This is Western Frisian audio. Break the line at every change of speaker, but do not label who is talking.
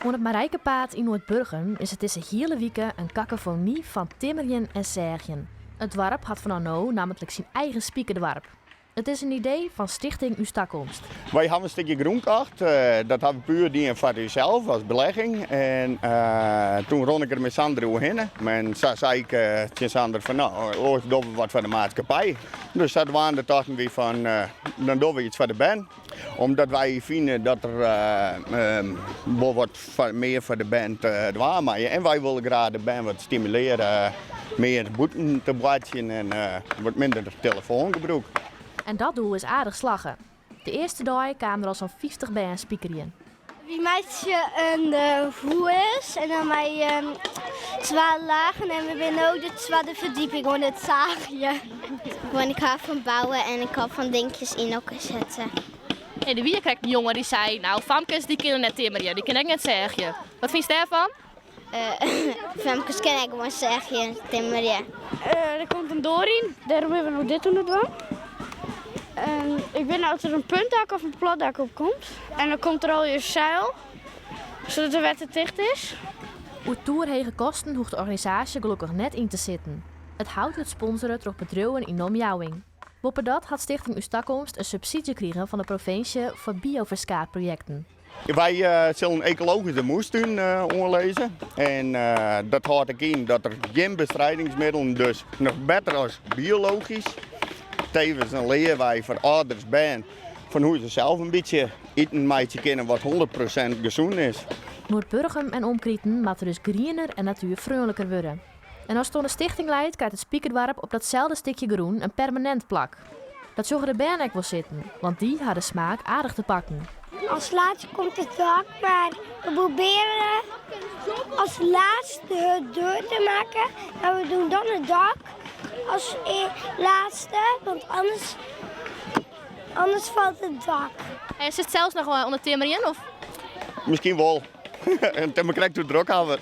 Oan it Marijkepaad yn Noardburgum is it dizze hiele wike in kakofony fan timmerjen en seagjen. It doarp hat fanôf no nammentlik syn eigen spikerdoarp. It is in idee fan Stichting Us Takomst.
Wy hawwe in stikje grûn kocht. Dat hawwe we puer dien foar ússels as belegging. En toen rûn ik der mei Sander oerhinne. En sa sei ik tsjin Sander fan no, oars dogge we wat foar de maatskippij. Dus sadwaande tochten wy fan dan dogge we iets foar de bern. Omdat wy fine dat der wol wat mear foar de bern te dwaan meie. En wy wolle graach de bern wat stimulearje mear bûten te boartsjen en wat minder telefoangebrûk.
En dat doel is aardich slagge. De earste dei kamen der al sa'n 50 bern spikerjen.
Wy meitsje in hûs en dan mei twa lagen en we binne no de twadde ferdieping oan it saagjen.
Gewoan ik hou fan bouwe en ik hou fan dinkjes yn elkoar sette.
Hey, der wie krekt in jonge dy sei, nou famkes dy kinne net timmerje, dy kinne ek net seagje. Wat fynst dêrfan?
Famkes kinne ek gewoan seagje en timmerje.
Der komt in doar yn, dêrom binne we no dit oan it dwaan. En ik wit net oft der in puntdak of in platdak op komt. En dan komt der allegear seil, sadat it wetterticht is.
Oer toerhege kosten hoecht de organisaasje gelokkich net yn te sitten. It hout wurdt sponsore troch bedriuwen yn de omjouwing. Boppedat hat Stichting Us Takomst in subsydzje krigen fan de provinsje foar bioferskaatprojekten.
Wy sille in ekologyske moestún oanlizze en dat hâldt ek yn dat der gjin bestrijdingsmiddelen, dus noch better as biologysk. Tevens in learwei foar âlders, bern fan hoe se sels in bytsje iten meitsje kinne wat 100% gesûn is.
Noardburgum en omkriten moatte dus griener en natuerfreonliker wurde. En as it oan de stichting leit, krijt it spikerdoarp op datselde stikje grûn in permanint plak. Dat sjogge de bern ek wol sitten, want dy ha de smaak aardich te pakken.
As laatste komt it dak, mar we probearje as laatste de deur te maken. Maar we doen dan het dak as laatste, want anders, anders valt het dak.
En sitst sels noch oan it timmerjen? Of?
Miskien wol. It is mar krekt hoe drok hawwe.